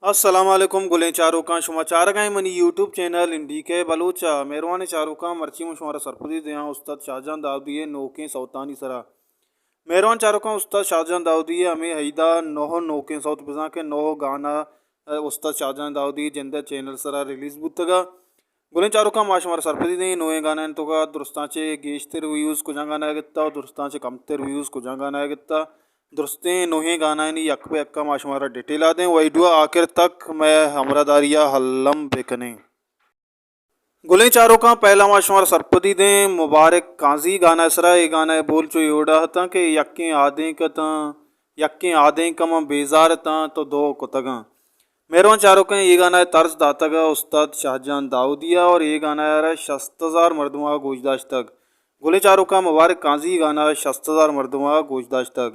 السلام علیکم گلیں چاروکاں، شما چارگ ءَ ایں منی یوٹیوب چینل این ڈی کے بلوچ ءَ۔ مہروانیں چاروکاں، مرچی من شمارا سرپدی دیاں استاد شاہجان داؤدی ءِ نوکیں سوتانی سرا۔ مہروان چاروکاں، استاد شاہجان داؤدی ءِ ہمے ائید ءَ نو نوکیں سوت، بزاں کہ نو گانا، ءَ، استاد شاہجان داؤدی ءِ جند ءِ چینل سرا ریلیز بوتگ ءَ۔ گلیں چاروکاں، ما شمارا سرپدی دیں، نوہیں گانایانی توکا درستاں چہ گیشتر ویوز کجام گانا ءَ گتا ءُ درستاں چہ کمتر ویوز کجام گانا ءَ گتا۔ درستیں نوہیں گانایانی یک پہ یکا ما شمارا ڈیٹیل ءَ دیں، ویڈیو ءِ آخر تک مئے ہمراہداری ءَ الم بکنیں۔ گلیں چاروکاں، پہلا ما شمارا سرپدی دیں مبارک قاضی گانا ءِ سرا۔ اے گانا ءِ بول چو اے وڑا اتاں کہ یکیں آدینک اتاں، یکیں آدینک ءَ من بیزار اتاں تو دو کتگاں۔ مہروان چاروکاں، اے گانا ءِ طرز داتگ ءَ استاد شاہجان داؤدی ءَ اور اے گانا ءَ را شست ہزار مردم ءَ گوش داشتگ۔ گلیں چاروکاں، مبارک قاضی گانا ءَ شست ہزار مردم ءَ گوش داشتگ۔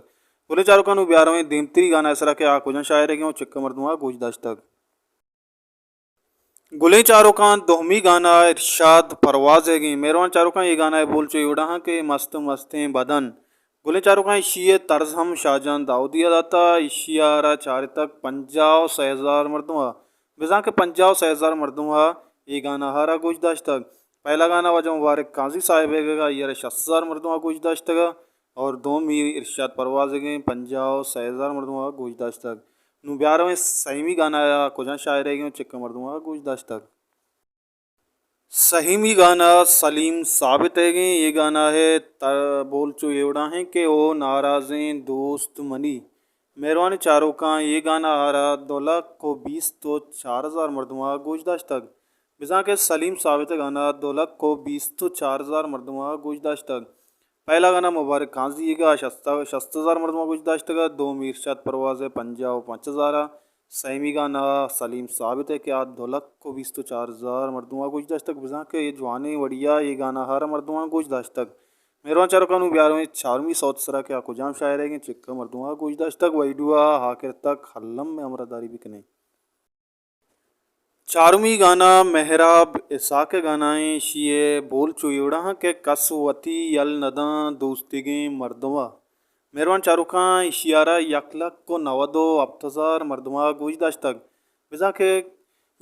گلیں چاروکاں، نوں بیا رویں دیمتری گانا ءِ سرا کہ آ کجام شاعر ئیگ ایں ءُ چکہ مردم ءَ گوش داشتگ۔ گلیں چاروکاں، دومی گانا ارشاد پرواز ئیگ ایں۔ مہروان چاروکاں، اے گانا ءِ بول چو اے وڑا ہاں کہ مست مستیں بدن۔ گلیں چاروکاں، ایشی ءِ طرز ہم شاہجان داؤدی ءَ داتا، ایشی ءَ را چارتگ پنجاہ ءُ سئے ہزار مردم ءَ، بزاں کہ پنجاہ ءُ سئے ہزار مردم ءَ اے گانا ءَ را گوش داشتگ۔ پہلا گانا واجہ مبارک قاضی صاحب ئیگ ءَ، آئی ءَ را شست ہزار مردم ءَ گوش داشتگ ءَ اور دومی ارشاد پرواز ئیگ ایں، پنجاہ ءُ سئے ہزار مردم ءَ گوش داشتگ۔ نوں بیا رویں سیمی گانا ءَ کجام شاعر ئیگ ایں ءُ چکہ مردم ءَ گوش داشتگ۔ سہیمی گانا سلیم ثابت ئیگ ایں۔ اے گانا ءِ تر-، بول چو اے وڑا ایں کہ او ناراضیں دوست منی۔ مہروانیں چاروکاں، اے گانا ءَ را دو لکھ ءُ بیست ءُ چار ہزار مردم ءَ گوش داشتگ۔ بزاں کہ سلیم ثابت ءِ گانا دو لکھ ءُ بیست ءُ چار ہزار مردم ءَ گوش داشتگ۔ پہلا گانا مبارک قاضی ئیگ ءَ شست، شست ہزار مردم ءَ گوش داشتگ ءَ، دومی ارشاد پرواز ءِ پنجاہ ءُ پنچ ہزار ءَ، سیمی گانا سلیم ثابت ءِ کہ آ دو لکھ ءُ بیست ءُ چار ہزار مردم ءَ گوش داشتگ، بزاں کہ اے جوانیں وڑی ءَ اے گانا ءَ را مردماں گوش داشتگ۔ مہروان چاروکاں، نوں بیا رویں چارمی سوت ءِ سرا کہ آ کجام شاعر ئیگ ایں، چکہ مردم ءَ گوش داشتگ۔ ویڈیو ءَ آخر تک الم ءَ ہمراہداری بکنیں۔ چارمی گانا مہراب اسحاق ءِ گانا ایں، ایشی ءِ بول چو اے وڑا ہاں کہ کس وتی یل نداں دوستیگیں مردم ءَ۔ مہروان چاروکاں، ایشی ءَ را یک لکھ ءُ نود ءُ ہپت ہزار مردم ءَ گوش داشتگ، بزاں کہ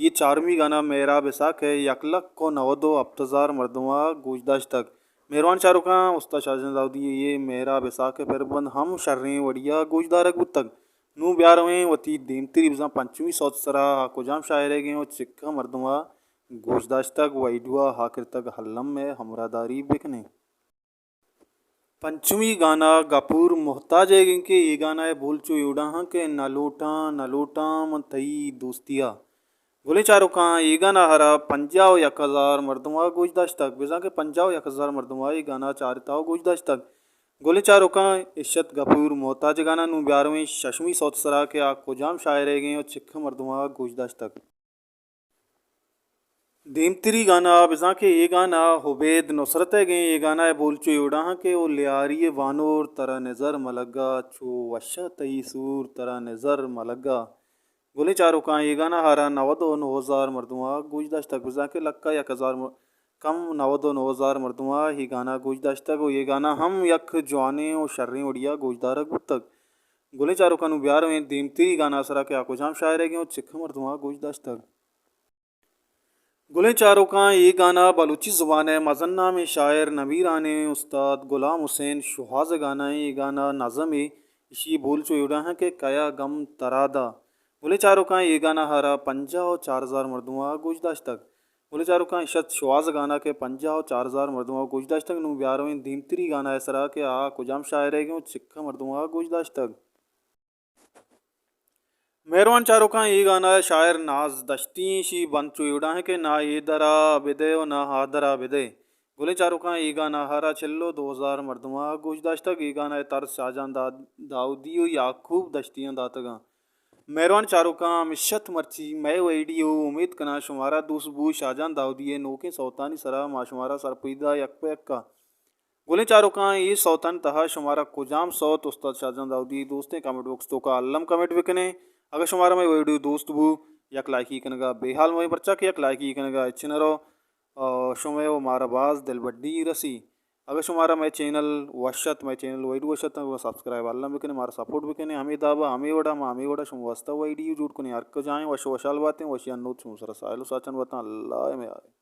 اے چارمی گانا مہراب اسحاق ءِ یک لکھ ءُ نود ءُ ہپت ہزار مردم ءَ گوش داشتگ۔ مہروان چاروکاں، استاد شاہجان داؤدی ءِ اے مہراب اسحاق ءِ پربند ہم شریں وڑی ءَ گوش دارگ بوتگ۔ نوں بیا رویں وتی دیمتری بزاں پنچمی سوت ءِ سرا، آ کجام شاعر ئیگ ایں ءُ چکہ مردم ءَ گوش داشتگ، ویڈیو ءَ آخر تک الم ءَ ہمراہداری بکنیں۔ پنچمی گانا گپور محتاج ئیگ ایں کہ اے گانا ءِ بول چو اے وڑا ہاں کہ نہ لوٹاں، نہ لوٹاں من تئی دوستی ءَ۔ گلیں چاروکاں، اے گانا ءَ را پنجاہ ءُ یک ہزار مردم ءَ گوش داشتگ، بزاں کہ پنجاہ ءُ یک ہزار مردم ءَ اے گانا چارتہ ءُ گوش داشتگ۔ گلیں چاروکاں، اش ات گپور محتاج ءِ گانا۔ نوں بیا رویں ششمی سوت ءِ سرا کہ آ کجام شاعر ئیگ ایں ءُ چکہ مردم ءَ گوش داشتگ۔ دیمتری گانا، بزاں کہ اے گانا عبید نصرت ئیگ ایں۔ اے گانا ءِ بول چو اے وڑا ہاں کہ او لیاری ءِ بانور ترا نظر مہ لگا، چو وش ءَ تئی سور ترا نظر مہ لگا۔ گلیں چاروکاں، اے گانا ءَ را نود ءُ نو ہزار مردم ءَ گوش داشتگ، بزاں کہ لکھ ءَ یک ہزار م-، کم نود ءُ نو ہزار مردم ءَ اے گانا گوش داشتگ ءُ اے گانا ہم یک جوانیں ءُ شریں وڑی ءَ گوش دارگ بوتگ۔ گلیں چاروکاں، نوں بیا رویں دیمتری گانا ءِ سرا کہ آ کجام شاعر ئیگ ایں ءُ چکہ مردم ءَ گوش داشتگ۔ گلیں چاروکاں، اے گانا بلوچی زبان ءِ مزن نامیں شاعر نمیرانیں استاد غلام حسین شوہاز ءِ گانا ایں۔ اے گانا نظم ایں، ایشی ءِ بول چو اے وڑا ہاں کہ کیا غم ترا دا۔ گلیں چاروکاں، اے گانا ءَ را پنجاہ ءُ چار ہزار مردم ءَ گوش داشتگ۔ گلیں چاروکاں، اش ات شوہاز ءِ گانا کہ پنجاہ ءُ چار ہزار مردم ءَ گوش داشتگ۔ نوں بیا رویں دیمتری گانا ءِ سرا کہ آ کجام شاعر ئیگ ایں ءُ چکہ مردم ءَ گوش داشتگ۔ مہروان چاروکاں، اے گانا ءِ شاعر ناز دشتی ایں۔ ایشی ءِ بند چو اے وڑا ایں کہ نا اے درا بدئے ءُ نا آ درا بدئے۔ گلیں چاروکاں، اے گانا ءَ را چل ءُ دو ہزار مردم ءَ گوش داشتگ۔ اے گانا ءِ طرز شاہجان داد-، داؤدی ءُ یعقوب دشتی آں داتگ اَنت۔ مہروان چاروکاں، ہمیش ات مرچی مئے ویڈیو۔ امیت کناں شمارا دوست بوت۔ شاہجان داؤدی ءِ نوکیں سوتانی سرا ما شمارا سرپدی دات یک پہ یکا۔ گلیں چاروکاں، اے سوتانی تہا شمارا کجام سوت استاد شاہجان داؤدی دوست ایں، کمنٹ باکس توکا الم کمنٹ بکنیں۔ اگاں شمارا مئے ویڈیو دوست بوت، یک لائکی کنگا بے حال مبیں، پرچا کہ یک لائکی کنگا ہچ نہ رو، آ، شمئے ءُ مارا باز دلبڈی رسی۔ اگہ شمارا مئے چینل وش ات، مئے چینل ویڈیو وش ات، گڑا سبسکرائب الم بکنیں، مارا سپورٹ بکنیں۔ ہمے دابا، ہمے وڑا ما ہمے وڑا شما واسطہ ویڈیو جوڑ کنیں۔ ہر کجائیں وش وشحال باتیں، وشی انوت شما سرا ساہیل و ساچن باتاں۔ اللہ ء میاریں۔